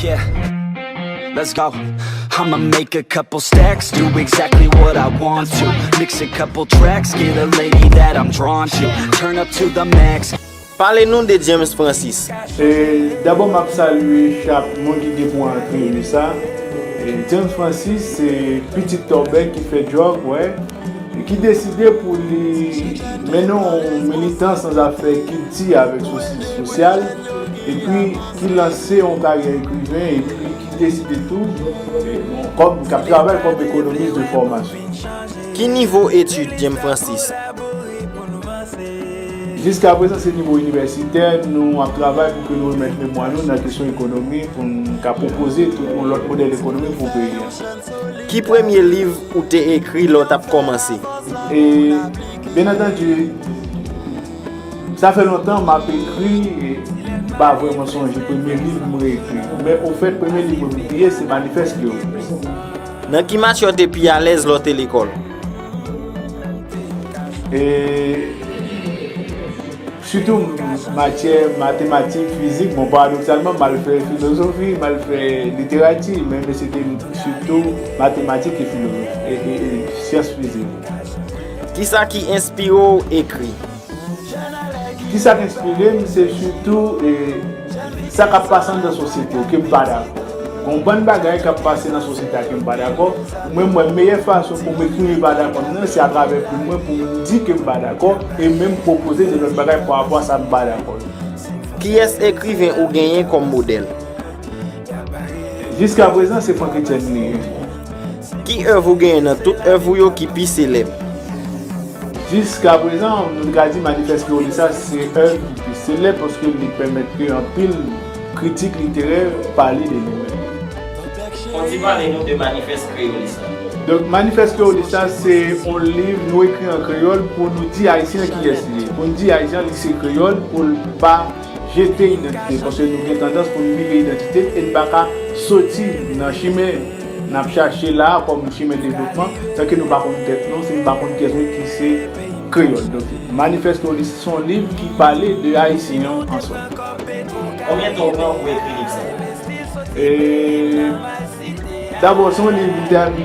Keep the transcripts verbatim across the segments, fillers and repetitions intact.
Yeah, let's go. I'ma make a couple stacks, do exactly what I want to. Mix a couple tracks, get a lady that I'm drawn to. Turn up to the max. Pale nou de James Francis. E, dabò, m ap salye chak moun ki gen pou antre sa. E, James Francis se pitit tòbèk ki fè djòg, wè, e ki deside pou li mennen yon militans nan zafè kilti avèk sosyal, epi ki lanse yon karyè ekriven, epi ki deside tou, e, bon, kòm, k ap travay kòm ekonomis de fòmasyon. Ki nivo etid James Francis? Jiskaprezan, se nivo inivèsitè, nou ap travay pou ke nou remèt memwa nou nan kesyon ekonomi, pou n ka pwopoze tout yon lòt modèl ekonomi pou peyi a. Ki premye liv ou te ekri lè w t ap kòmanse? E, byen antandi, sa fè lontan m ap ekri, e m pa vrèman sonje premye liv mwen ekri. Men ofèt, premye liv mwen pibliye, se Manifès Kreyòl. Nan ki matyè w te pi alèz lè w te lekòl? E, sitou matyè matematik, fizik, bon, paradoksalman, m al fè filozofi, m al fè literati, men, men se te sitou matematik e filozofi, e, e, e syans fizik. Kisa ki enspire w ekri? Kisa k enspire m, se sitou, e, sa k ap pase anndan sosyete w ke m pa dakò. Gon bann bagay k ap pase nan sosyete a ke m pa dakò. Mwen, m wè meyè fason pou m eksprime pa dakò m nan, se atravè plim mwen pou m di ke m pa dakò, e menm pwopoze de lòt bagay pa rapò a sa m pa dakò yo. Kiyès ekriven ou genyen kòm modèl? Jiskaprezan, se Franck Etienne li ye. Ki èv ou genyen nan tout èv ou yo ki pi selèb? Jiskaprezan, nou ka di Manifès Kreyòl sa se èv ki pi selèb paske li pèmèt ke anpil kritik literè pale de li menm. Fò w ti pale nou de Manifès Kreyòl sa. Donk, Manifès Kreyòl sa se yon liv nou ekri an kreyòl pou nou di Ayisyen an kiyès li ye, pou n di Ayisyen an li se kreyòl, pou l pa jete idantite, paske nou gen tandans pou n bliye idantite e n pa ka soti nan chimen n ap chache la a kòm chimen devlopman, san ke nou pa konn tèt nou, si n pa konn kiyès nou ki se kreyòl. Donk, Manifès Kreyòl se yon liv ki pale de Ayisyen an an sòm. Konbyen tan w pran pou ekri liv sa? E, dabò, se yon liv,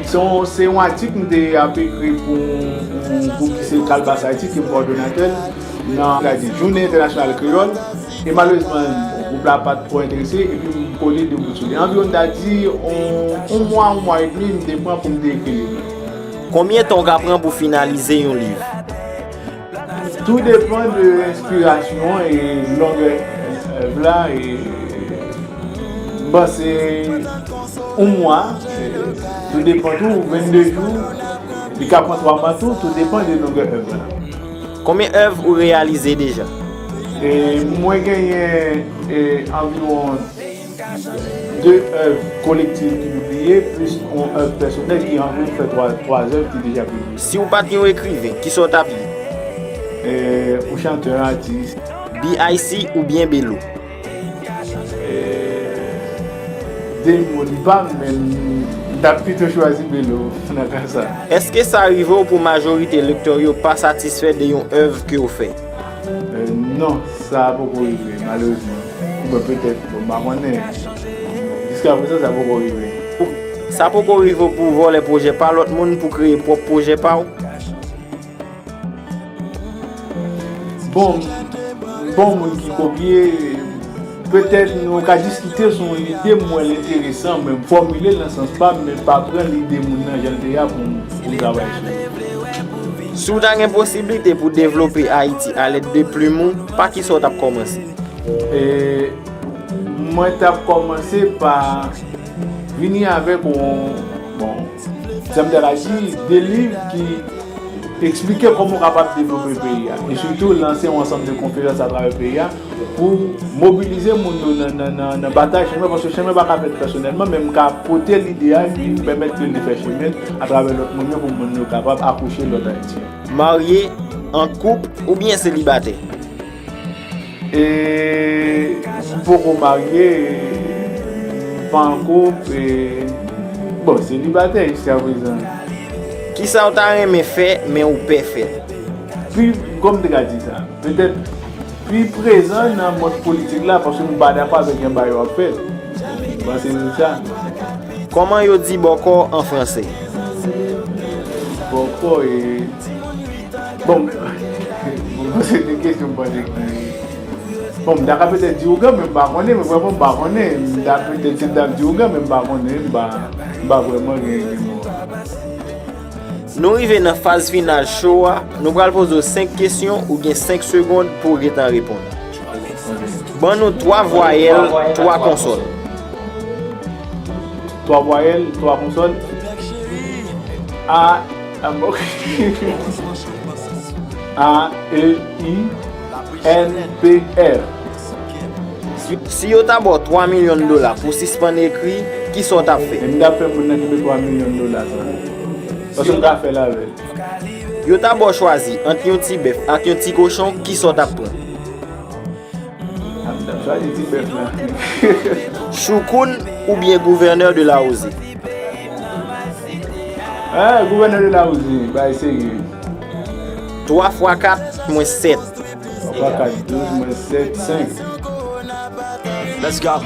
se yon, se yon atik m te ap ekri pou yon gwoup ki se Kalbas Ayiti, ke m kòdonatè l, nan, gade, Jounen Entènasyonal Kreyòl. E malerezman, bon, gwoup la pa t twò enterese, epi m kole de bout sou li. Anviwon, m ta di, yon, yon mwa, yon mwa edmi, m te pran pou m te ekri liv la. Konbyen tan w ka pran pou finalize yon liv? Tou depann de enspirasyon e longè èv la, e m panse yon mwa, tou depann tou, vennde jou, li ka pran twa mwa tou, tou depann de longè èv la. Konbyen èv ou reyalize deja? E mwen genyen, e, anviwon de èv kolektif ki pibliye, plis yon èv pèsonèl ki anviwon fè twa, twa èv ki deja pibliye. Si w pa t yon ekriven, kisa w t ap ye? E, yon chantè, atis. B I C oubyen Belo? E, de mo li pa m, men m t ap pito chwazi Belo nan ka sa. Èske sa rive w pou majorite lektè yo pa satisfè de yon èv ke w fè? E, non, sa poko rive, malerezman. Oubyen petèt, bon, m pa konnen. Jiskaprezan, sa poko rive. Sa poko rive w pou w vòlè pwojè pa lòt moun pou kreye pwòp pwojè pa w? Bon, m pa yon moun ki kopye, petèt nou ka diskite sou yon lide m wè l enteresan, men m fòmile l nan sans pa m, men pa pran lide moun nan jan l te ye a pou m, pou m travay sou li. Si w ta gen posiblite pou devlope Ayiti alèd de plim ou, pa kisa w t ap kòmanse? E, mwen t ap kòmanse pa vini avèk yon, bon, jan m ta ka di, de liv ki eksplike kòman w kapab devlope peyi a. E sitou lanse yon ansanm de konferans atravè peyi a pou mobilize moun yo nan, nan, nan, nan batay chanjman, paske chanjman pa ka fèt pèsonèlman, men m ka pote lide a epi pèmèt ke li fè chemen atravè lòt moun yo pou moun yo kapab akouche lòt Ayiti. Marye, an koup oubyen selibatè? E m poko marye, m pa an koup, e, bon, selibatè jiskaprezan. Kisa w ta renmen fè, men ou pè fè? Pi, kòm m te ka di sa, petèt pi prezan nan mond politik la, paske m pa dakò avèk jan bagay yo ap fèt. Panse se sa. Kòman yo di bòkò an fransè? Bòkò e. Bon, bon, se de kesyon m panse ki. Bon, m ta ka petèt di ougan, men m pa konnen, men vrèman m pa konnen. M ta petèt si m ta di ougan, men m pa konnen, m pa, m pa vrèman gen, gen mo. Nou rive nan faz final show a, nou pral poze w senk kesyon, ou gen senk segonn pou w gentan reponn. Ban nou twa vwayèl, twa konsòn. Twa vwayèl, twa konsòn. A, a, A, E, I, N, P, R. Si yo ta ba w twa milyon dola pou w sispann ekri, kisa w t ap fè? E m t ap fè moun nan kenbe twa milyon dola sa. Paske m ka fè l avè l. Yo ta ba w chwazi ant yon ti bèf ak yon ti kochon, kisa w t ap pran? A, m t ap chwazi ti bèf la. Choukoun oubyen gouvènè de Lawouze? A, gouvènè de Lawouze, bay serye. Twa fwa kat mwens sèt. Twa fwa kat, douz, mwens sèt, senk. Let's go.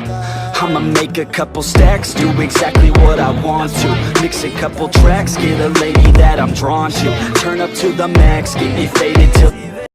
I'ma make a couple stacks, do exactly what I want to. Mix a couple tracks, get a lady that I'm drawn to. Turn up to the max, get me faded till